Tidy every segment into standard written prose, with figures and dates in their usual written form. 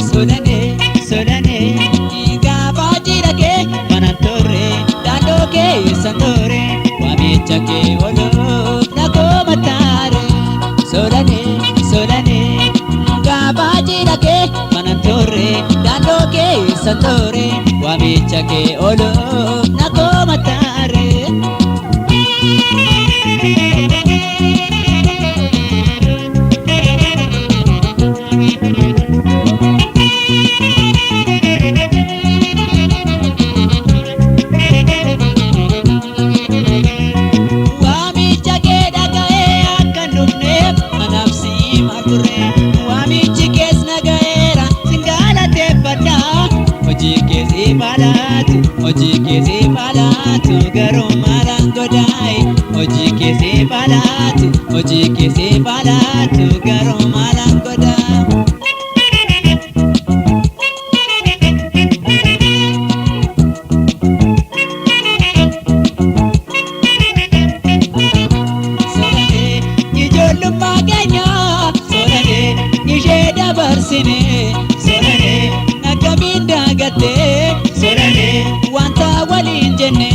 Solanee solanee gaafa jira kee mana turre daandoo keessa turre waamicha kee ooluuf na koomataare. Solanee solanee gaafa jira kee mana turre daandoo keessa turre waamicha kee ooluuf na koomataare. Waamicha kee dhaga'ee akka hin dhufneef manaaf si maal turre, waamichi kees na ga'eera sin galateeffadha. Hojii kee siif haa laatu, hojii kee siif haa laatu, garuu maalaan godhaayi. Hojii kee siif haa laatu, hojii kee siif haa laatu, garuu maalaan godhaa. Solanee ijoollummaa keenya, solanee ishee dabarsine, solanee akkamiin daagattee, solanee wanta waliin jenne,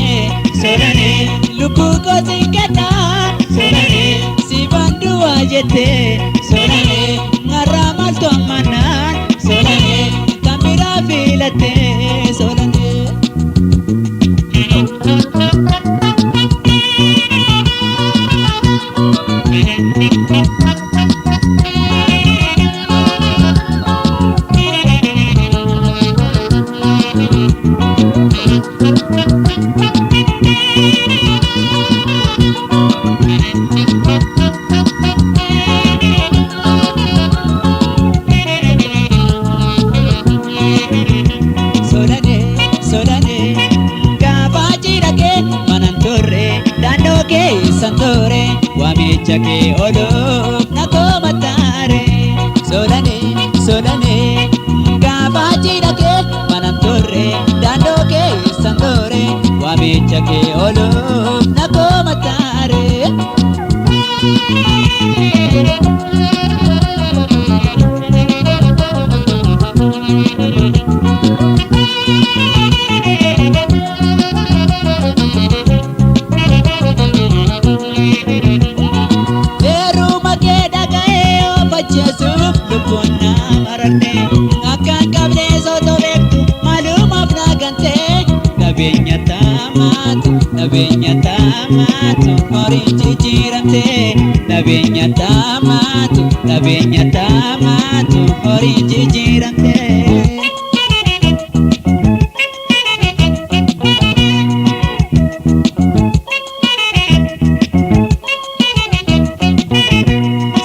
solanee lubbuu koo siin kenna, solanee siifan du'aa jette, solanee har'a maaltu ammanaan, solanee kan biraa filatte, solanee. Solanee solanee gaafa jira kee mana turre daandoo keessa turre waamicha kee ooluuf na koomataare. Solanee solanee gaafa jira kee mana turre daandoo keessa turre waamicha kee ooluuf na koomataare. Heeruma kee dhaga'ee of ajjeesuuf lubbuun na mararte, akka hin qabne sootoo beektu maalumaaf na gantee. Qabeenya taamaatu, qabeenya taamaatu, horiin jijjiiramte. Qabeenya taamaatu, qabeenya taamaatu, horiin jijjiiramte.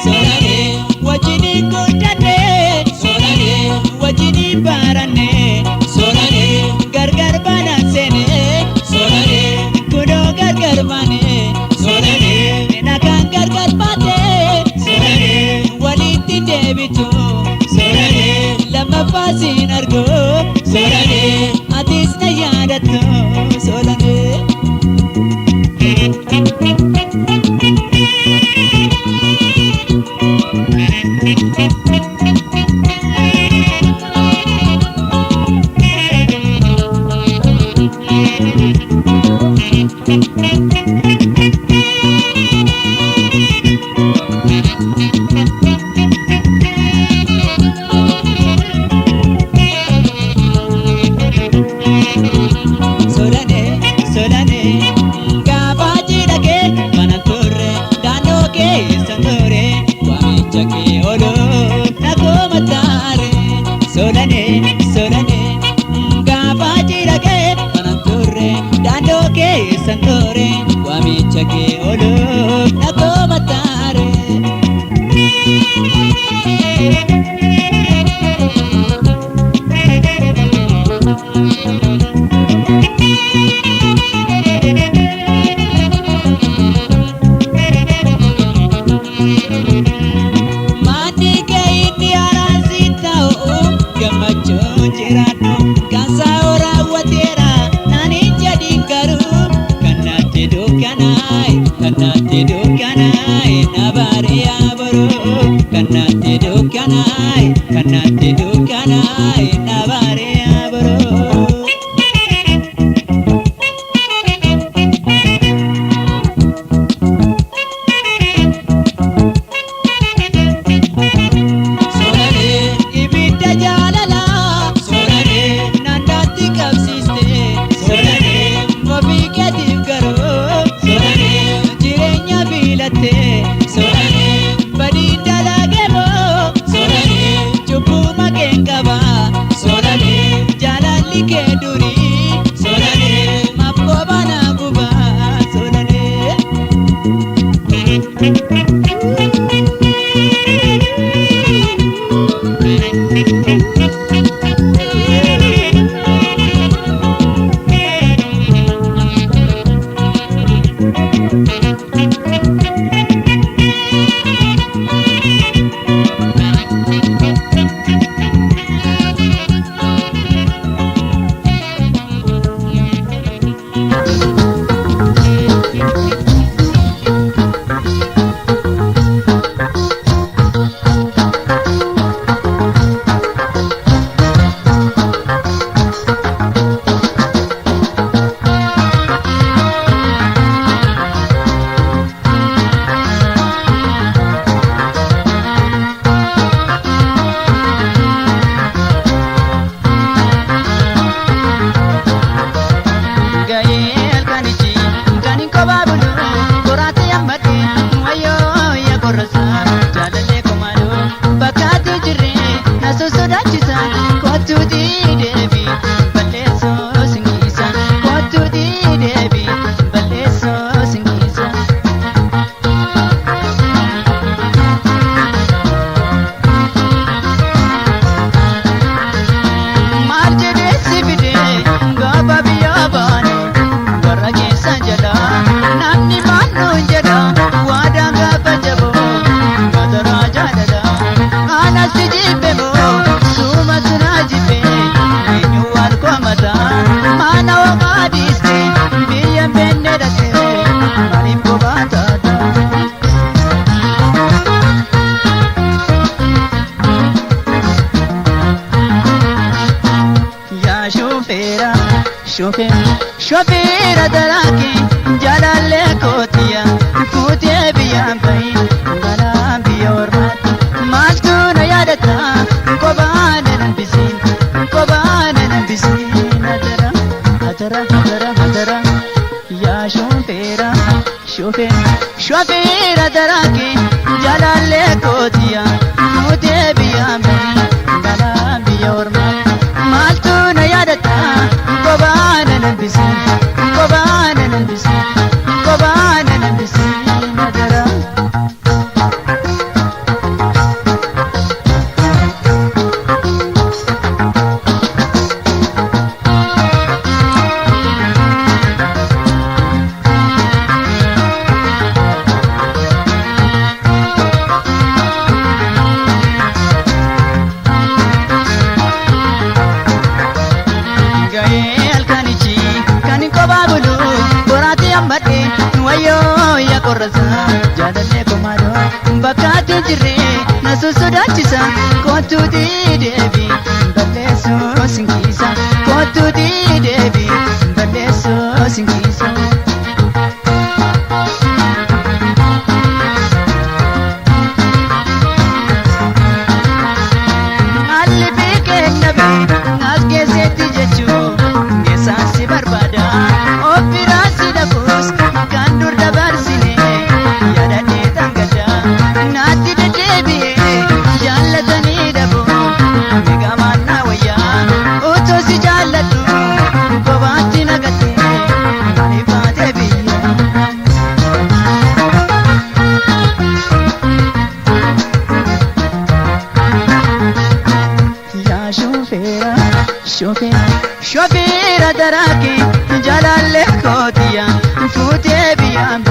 Solanee wajjin guddannee, solanee wajjin barannee, solanee gargar baanaan seenee, solanee kunoo gargar baanee, solanee nagaan gargar baatee, solanee walitti deebitu, solanee lammaffaa siin argu, solanee atis na yaadattu, solanee. Solanee solanee gaafa jira kee mana turre daandoo keessa turre waamicha kee ooluuf na koomataare. Solanee solanee gaafa jira kee mana turre daandoo keessa turre waamicha kee ooluuf na koomataare. Manni kee inni haaraan si ta'u Kanatti dukkanaa'e, kanatti dukkanaa'e, nabaaree abaroo. Sooraree ibidda jaalalaa, sooraree naannaatti qabsiiste, sooraree ofii keetiif garuu, sooraree jireenya filatte, sooraree badii dalagee moo, sooraree cubbuu maqeen qaba, sooraree jaalalli kee durii, sooraree maaf kophaa na guba, sooraree. Ga'ee halkanichi kan hin kophaa bulu qoraattii hammadhe wayyoo yaa qorrasa jaalallee komaadoo bakka ati jirre na sossodaachisa kottuutii deebi balleessoo singiisa kottuutii deebi balleessoo singiisa. Maal jedhee si fidee gaafa biyya baane warra keessa jala namni maal nuun jedha waadaan gaafa jaboo mataraa jaalala anas si jibbe moo suuma sunaa jibbe eenyu wal komata maana homaa dhiiste biyya beenne dhaqee maaliif kophaa taata. Yaa shofeera, shofeera, shofeera daraake jaalallee kootiya fuutee biyyaan bahi balaa biyya ormaatti maaltu na yaadata kophaa na hambisiin kophaa na hambisiin atara atara atara atara yaa shofeera, shofeera, shofeera daraake jaalallee kootiya fuutee biyyaan bahi balaa biyya ormaatti. Maaltu na yaadata kophaa na hambisiin kophaa na hambisiin kophaa na hambisiin atara. Ga'ee halkanichi kan hin kophaa bulu boraatii hammadhe wayyoo yaa qorrasa jaalallee komaadoo bakka ati jirre na sossodaachisa kottuutii deebi balleessoo sinkiisa kottuutii deebi balleessoo sinkiisa. Haalli beekee as keessatti jechuun geessaan si barbaada. Of biraa si dhabuus kan dur dabarsine yaadadhee dhangada. Naatti deddeebi'ee jaallatanii dhabu meeqamaan na wayyaa. Otoo si jaalladhu kophaatti nagattee maaliif baatee biyya? Yaa shofeera, shofeera, shofeera daraake jaalallee kootiya fuutee biyyaan